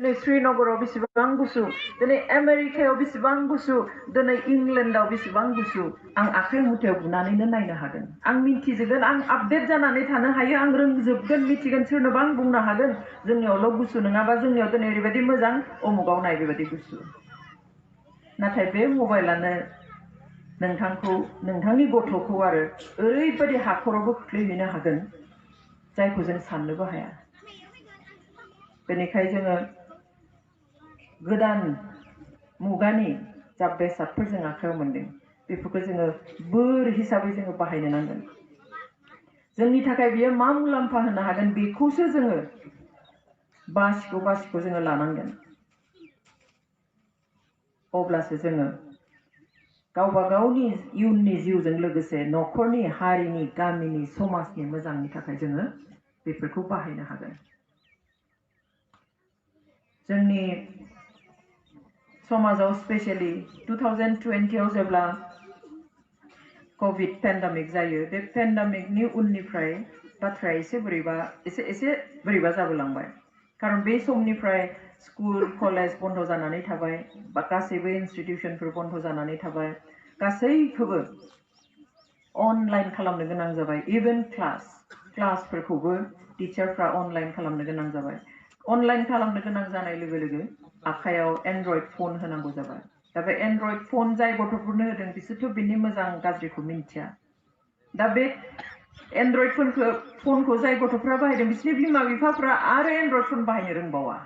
दिनै श्रीनगराव बेसेबां गुसु दिनै आमेरिकायाव बेसेबां गुसु दिनै इंलेन्डआव बेसेबां गुसु आं आखाइ मुथायाव बुनानैनो नायनो हागोन आं मिथिजोबगोन आं आपडेट जानानै थानो हायो आं रोंजोबगोन मिथिगोन सोरनोबा आं बुंनो हागोन जोंनियावल' गुसु नङाबा जोंनियाव दिनै ओरैबायदि मोजां अमुगाव नाय बेबायदि गुसु नाथाय बे मबाइलानो नोंथांखौ नोंथांनि गथ'खौ आरो ओरैबायदि हाखरावबो खोख्लैहैनो हागोन जायखौ जों साननोबो हाया बेनिखायनो जोङो गोदान मुगानि जा बेसादफोर जों आखायाव मोनदों बेफोरखौ जोङो बोर हिसाबै जोङो बाहायनो नांगोन जोंनि थाखाय बियो मा मुलाम्फा होनो हागोन बेखौसो जोङो बासिखौ जोङो लानांगोन अब्लासो जोङो गावबा गावनि इयुननि जिउजों लोगोसे न'खरनि हारिनि गामिनि समाजनि मोजांनि थाखाय जोङो बेफोरखौ बाहायनो हागोन जोंनि समाजाव स्पेशली 2020 आव जेब्ला कोविड पेन्डेमिक जायो बे पेन्डेमिकनि उननिफ्राय बाथ्राया एसे बोरैबा जाबोलांबाय खारन बे समनिफ्राय स्कुल कलेज बन्द जानानै थाबाय बा गासैबो इनस्टिट्यूशनफोर बन्द जानानै थाबाय गासैखौबो अनलाइन खालामनो गोनां जाबाय इभेन क्लासफोरखौबो टीचारफ्रा अनलाइन खालामनो गोनां जाबाय अनलाइन खालामनो गोनां जानाय लोगो लोगो आखायाव एन्ड्रइड फन होनांगौ जाबाय दा बे एन्ड्रइड फन जाय गथ'फोरनो होदों बिसोरथ' बिनि मोजां गाज्रिखौ मिन्थिया दा बे एन्ड्रइड फनखौ जाय गथ'फ्रा बाहायदों बिसोरनि बिमा बिफाफ्रा आरो एन्ड्रइड फन बाहायनो रोंबावा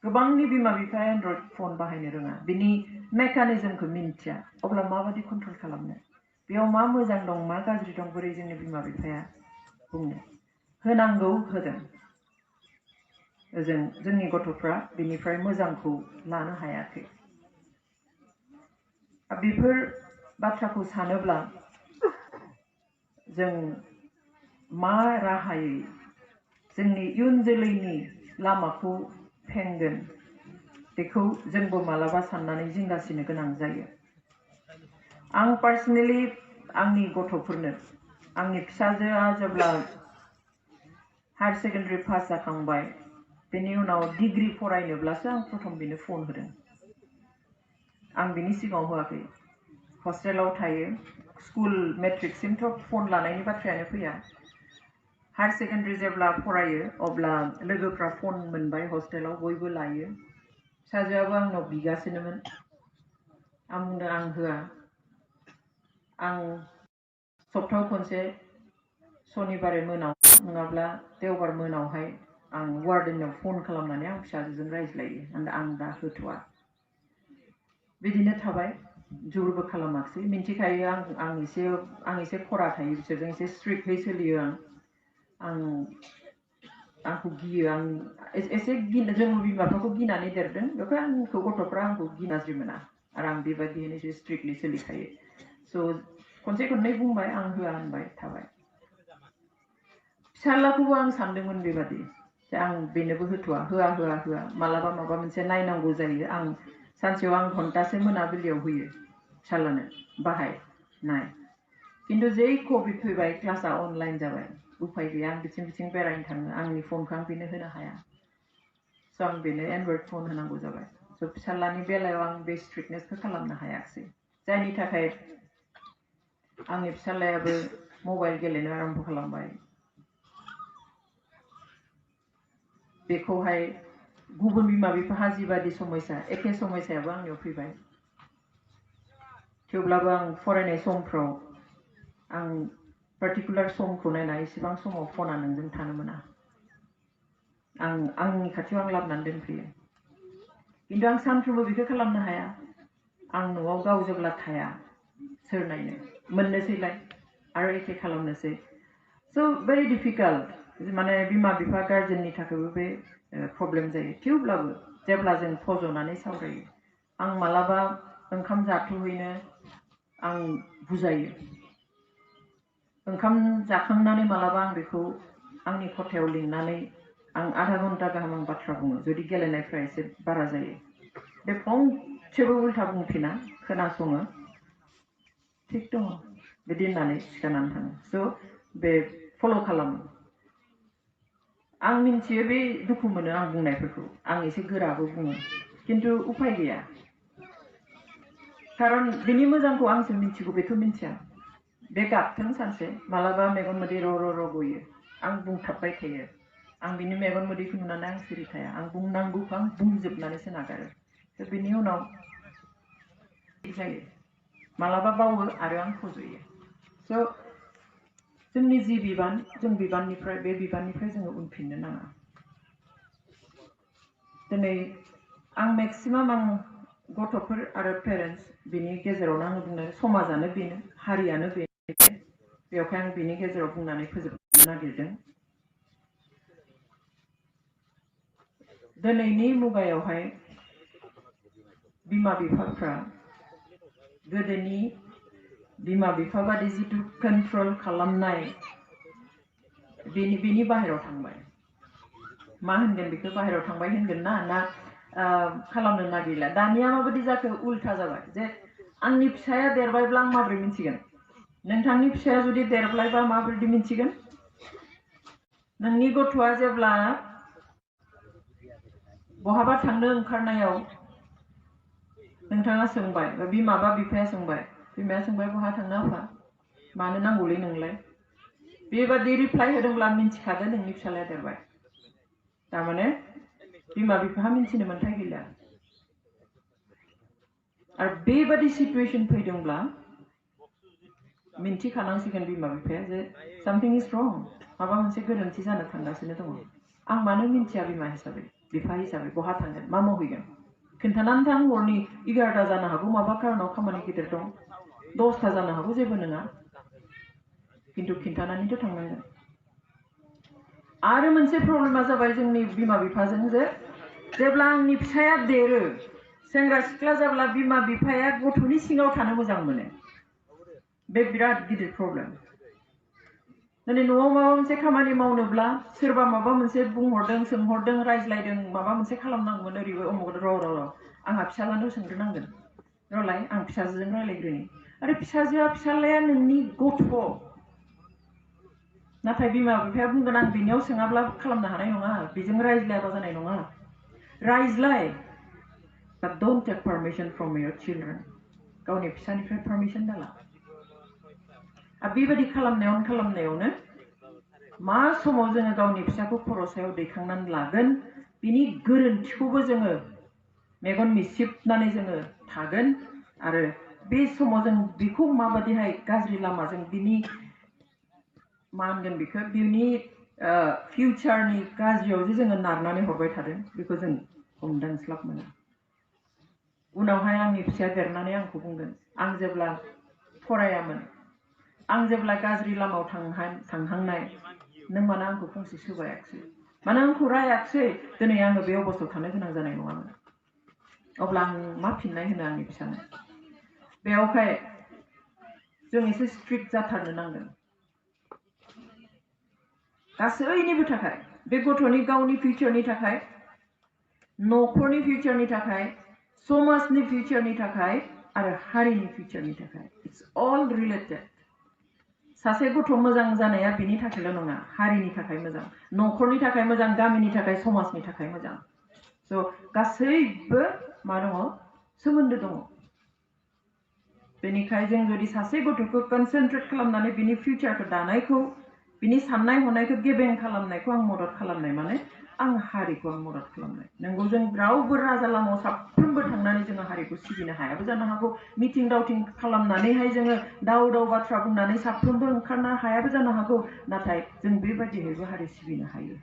गोबांनि बिमा बिफाया एन्ड्रइड फन बाहायनो रोङा बिनि मेकानिजमखौ मिन्थिया अब्ला माबायदि कन्ट्रल खालामनो बेयाव मा मोजां दं मा गाज्रि दं बोरै जोंनि बिमा बिफाया बुंनो होनांगौ होदों जोंनि गथ'फ्रा बिनिफ्राय मोजांखौ लानो हायाखै बेफोर बाथ्राखौ सानोब्ला जों मा राहायै जोंनि इयुन जोलैनि लामाखौ फेंगोन बेखौ जोंबो मालाबा साननानै जिंगासिनो गोनां जायो आं पार्सनेलि आंनि गथ'फोरनो आंनि फिसाजोआ जेब्ला हायर सेकेन्डारि पास जाखांबाय बेनि उनाव डिग्री फरायनोब्लासो आं प्रथम बेनो फन होदों आं बिनि सिगाङाव होआखै हस्टेलाव थायो स्कुल मेट्रिकसिमथ' फन लानायनि बाथ्रायानो फैया हायर सेकेन्डारि जेब्ला फरायो अब्ला लोगोफ्रा फन मोनबाय हस्टेलाव बयबो लायो फिसाजोआबो आंनाव बिगासिनोमोन आं बुंदों आं होआ आं सप्तायाव खनसे शनिबार मोनाव नङाब्ला देवबार मोनावहाय आं वार्डेनाव फन खालामनानै आं फिसाजोजों रायज्लायो आं दा होथ'आ बिदिनो थाबाय जुरबो खालामाखिसै मिन्थिखायो आं एसे खरा थायो बिसोरजों एसे स्ट्रिक्टयै सोलियो आंखौ गियो आं एसे जों बिमा बिफाखौ गिनानै देरदों बेखौ आंखौ गथ'फ्रा आंखौ गिनाज्रि मोना आरो आं बेबायदियैनो एसे स्ट्रिक्टलि सोलिखायो स' खनसे खननै बुंबाय आं होआ होनबाय थाबाय फिसाज्लाखौबो आं सानदोंमोन बेबादि जे आं बेनोबो होथ'आ होआ मालाबा माबा मोनसे नायनांगौ जायो आं सानसेयाव आं घन्टासे मोनाबिलियाव होयो फिसाज्लानो बाहाय नाय खिन्थु जै कभिड फैबाय क्लासा अनलाइन जाबाय उफाय गैया आं बिथिं बेरायनो थाङो आंनि फनखौ आं बेनो होनो हाया स' आं बेनो एन्ड्रइड फन होनांगौ जाबाय स' फिसाज्लानि बेलायाव आं बे स्ट्रिक्टनेसखौ खालामनो हायाखिसै जायनि थाखाय आंनि फिसाज्लायाबो मबाइल गेलेनो आरम्भ खालामबाय बेखौहाय गुबुन बिमा बिफाहा जिबादि समस्या एखे समस्यायाबो आंनियाव फैबाय थेवब्लाबो आं फरायनाय समफ्राव आं पार्टिकुलार समखौ नायना इसेबां समाव फना नोंजों थानो मोना आंनि खाथियाव आं लाबोनानै दोनफैयो खिन्थु आं सानफ्रोमबो बेखौ खालामनो हाया आं न'आव गाव जेब्ला थाया सोर नायनो मोननोसैलाय आरो एखे खालामनोसै स' भेरि डिफिकाल्ट माने बिमा बिफा गार्जेननि थाखायबो बे प्रब्लेम जायो थेवब्लाबो जेब्ला जों फज'नानै सावरायो आं मालाबा ओंखाम जाथ'हैनो आं बुजायो ओंखाम जाखांनानै मालाबा आं बेखौ आंनि खथायाव लिंनानै आं आधा घन्टा गाहाम आं बाथ्रा बुङो जुदि गेलेनायफ्रा एसे बारा जायो बे फंसेबो उल्था बुंफिना खोनासङो थिग दङ बिदि होननानै सिखारनानै थाङो स' बे फल' खालामो आं मिन्थियो बे दुखु मोनो आं बुंनायफोरखौ आं एसे गोराबो बुङो किन्तु उपाय गैया खारन बिनि मोजांखौ आंसो मिन्थिगौ बेथ' मिन्थिया बे गाबथों सानसे मालाबा मेगन मोदै र' र' र' गयो आं बुंथाबबाय थायो आं बिनि मेगन मोदैखौ नुनानै आं सिरि थाया आं बुंनांगौखौ आं बुंजोबनानैसो नागारो बिनि उनाव जायो मालाबा बावो आरो आं फज'यो स' जोंनि जि बिबान जों बिबाननिफ्राय बे बिबाननिफ्राय जोङो उनफिननो नाङा दिनै आं मेक्सिमाम आं गथ'फोर आरो पेरेन्टस बिनि गेजेरावनो आङो बुंनो समाजानो बेनो हारियानो बेनो बेवहाय आं बिनि गेजेराव बुंनानै फोजोबनो नागिरदों दिनैनि मुगायावहाय बिमा बिफाफ्रा गोदोनि बिमा बिफा बादि जिथु कन्ट्रल खालामनाय बेनि बाहेरायाव थांबाय मा होनगोन बेखौ बाहेरायाव थांबाय होनगोन ना खालामनो नागिरला दानिया माबायदि जाखो उल्था जाबाय जे आंनि फिसाया देरबायब्ला आं माबोरै मिन्थिगोन नोंथांनि फिसाया जुदि देरबायबा माबोरै मिन्थिगोन नोंनि गथ'आ जेब्ला बहाबा थांनो ओंखारनायाव नोंथाङा सोंबाय बा बिमा बा बिफाया सोंबाय बिमाया सोंबाय बहा थांनो आफा मानो नांगौलै नोंलाय बेबादि रिप्लाय होदोंब्ला मिन्थिखागोन नोंनि फिसालाया देरबाय तारमाने बिमा बिफाहा मिन्थिनो मोन्थाय गैला आरो बेबादि सिचुएसन फैदोंब्ला मिन्थिखानांसिगोन बिमा बिफाया जे सामथिं इज रं माबा मोनसे गोरोन्थि जानो थांगासिनो दङ आं मानो मिन्थिया बिमा हिसाबै बिफा हिसाबै बहा थांगोन मा मावहैगोन खिन्थानानै थां हरनि 11टा जानो हागौ माबा कारनाव खामानि गिदिर दं 10टा जानो हागौ जेबो नङा किन्तु खिन्थानानैथ' थांनांगोन आरो मोनसे प्रब्लेमा जाबाय जोंनि बिमा बिफाजों जे जेब्ला आंनि फिसाया देरो सेंग्रा सिख्ला जाब्ला बिमा बिफाया गथ'नि सिङाव थानो मोजां मोनो बे बिराद गिदिर प्रब्लेम दिनै न'आव माबा मोनसे खामानि मावनोब्ला सोरबा माबा मोनसे बुंहरदों सोंहरदों रायज्लायदों माबा मोनसे खालामनांगौमोन ओरैबो अमुक र' आंहा फिसालानो सोंग्रोनांगोन र'लाय आं फिसाजोजों रायज्लायग्रोनि आरो फिसाजोआ फिसालाया नोंनि गथ' नाथाय बिमा बिफाया बुंगोन आं बिनियाव सोङाब्ला खालामनो हानाय नङा बेजों रायज्लायाबा जानाय नङा रायज्लाय but don't take permission from your children गावनि फिसानिफ्राय पारमिसन दाला बेबायदि खालामनायावनो मा समाव जोङो गावनि फिसाखौ खर' सायाव दैखांनानै लागोन बिनि गोरोन्थिखौबो जोङो मेगन मिसिबनानै जोङो थागोन आरो बे समाव जों बेखौ माबादिहाय गाज्रि लामाजों बिनि मा होनगोन बेखौ बिनि फिउचारनि गाज्रियाव जे जोङो नारनानै हरबाय थादों बेखौ जों हमदांस्लाब मोना उनावहाय आंनि फिसाया देरनानै आंखौ बुंगोन आं जेब्ला फरायामोन आं जेब्ला गाज्रि लामायाव थांहांनाय नों मानो आंखौ फंसे सोबायाखिसै मानो आंखौ रायाखिसै दिनै आङो बे अबस्थायाव थानो गोनां जानाय नङामोन अब्ला आं मा फिननाय होनो आंनि फिसानो बेयावहाय जों एसे स्ट्रिक्ट जाथारनो नांगोन गासैनिबो थाखाय बे गथ'नि गावनि फिउचारनि थाखाय न'खरनि फिउचारनि थाखाय समाजनि फिउचारनि थाखाय आरो हारिनि फिउचारनि थाखाय इट्स अल रिलेटेड सासे गथ' मोजां जानाया बिनि थाखायल' नङा हारिनि थाखाय मोजां न'खरनि थाखाय मोजां गामिनि थाखाय समाजनि थाखाय मोजां स' गासैबो मा दङ सोमोन्दो दङ बेनिखायनो जों जुदि सासे गथ'खौ कनसेन्ट्रेट खालामनानै बिनि फिउचारखौ दानायखौ बिनि साननाय हनायखौ गेबें खालामनायखौ आं मदद खालामनाय माने आं हारिखौ आं मदद खालामनाय नंगौ जों रावबो राजा लामायाव साफ्रोमबो थांनानै जोङो हारिखौ सिबिनो हायाबो जानो हागौ मिथिं दावथिं खालामनानैहाय जोङो दाव बाथ्रा बुंनानै साफ्रोमबो ओंखारनो हायाबो जानो हागौ नाथाय जों बेबायदिहैबो हारि सिबिनो हायो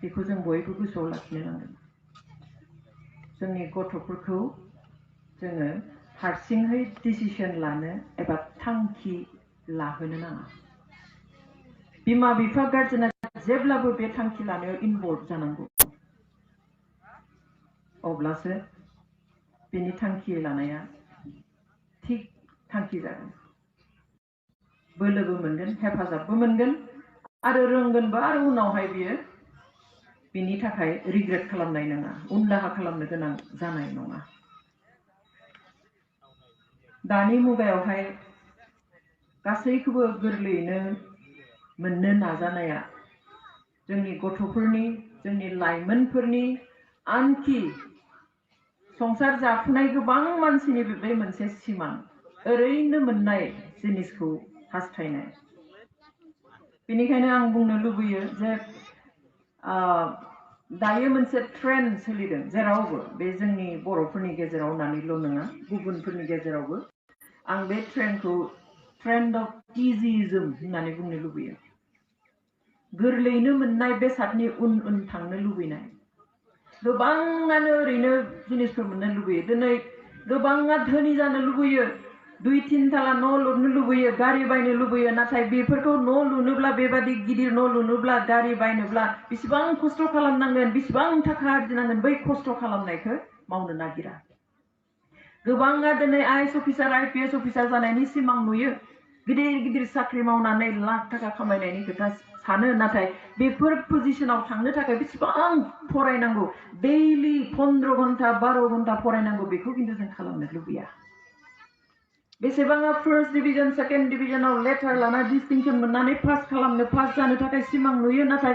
बेखौ जों बयबो गोसोआव लाखिनो नांगोन जोंनि गथ'फोरखौ जोङो हारसिङै डिसिसन लानो एबा थांखि लाहोनो नाङा बिमा बिफा गार्जेना जेब्लाबो बे थांखि लानायाव इनभल्भ जानांगौ अब्लासो बिनि थांखि लानाया थिग थांखि जागोन बोलोबो मोनगोन हेफाजाबबो मोनगोन आरो रोंगोनबो आरो उनावहाय बियो बिनि थाखाय रिग्रेट खालामनाय नङा उन दाहा खालामनो गोनां जानाय नङा दानि मुगायावहाय गासैखौबो गोरलैयैनो मोननो नाजानाया जोंनि गथ'फोरनि जोंनि लाइमोनफोरनि आनखि संसार जाफुनाय गोबां मानसिनि बे मोनसे सिमां ओरैनो मोननाय जिनिसखौ हास्थायनाय बेनिखायनो आं बुंनो लुबैयो जे दायो मोनसे ट्रेन्ड सोलिदों जेरावबो बे जोंनि बर'फोरनि गेजेराव होननानैल' नङा गुबुनफोरनि गेजेरावबो आं बे ट्रेन्ड अफ इजिइज्म होननानै बुंनो लुबैयो गोरलैनो मोननाय बेसादनि उन थांनो लुबैनाय गोबाङानो ओरैनो जिनिसफोर मोननो लुबैयो दिनै गोबाङा धोनि जानो लुबैयो 2-3 ताला न' लुनो लुबैयो गारि बायनो लुबैयो नाथाय बेफोरखौ न' लुनोब्ला बेबादि गिदिर न' लुनोब्ला गारि बायनोब्ला बेसेबां खस्थ' खालामनांगोन बेसेबां थाखा आरजिनांगोन बै खस्थ' खालामनायखौ मावनो नागिरा गोबाङा दिनै आइएस अफिसार आइपिएस अफिसार जानायनि सिमां नुयो गिदिर गिदिर साख्रि मावनानै लाख थाखा खामायनायनि खोथा सानो नाथाय बेफोर पजिशनाव थांनो थाखाय बेसेबां फरायनांगौ डेइलि 15 घन्टा 12 घन्टा फरायनांगौ बेखौ खिन्थु जों खालामनो लुबैया बेसेबाङा फार्स्ट डिभिजन सेकेन्ड डिभिजनाव लेटार लाना डिस्टिंक्शन मोननानै पास जानो थाखाय सिमां नुयो नाथाय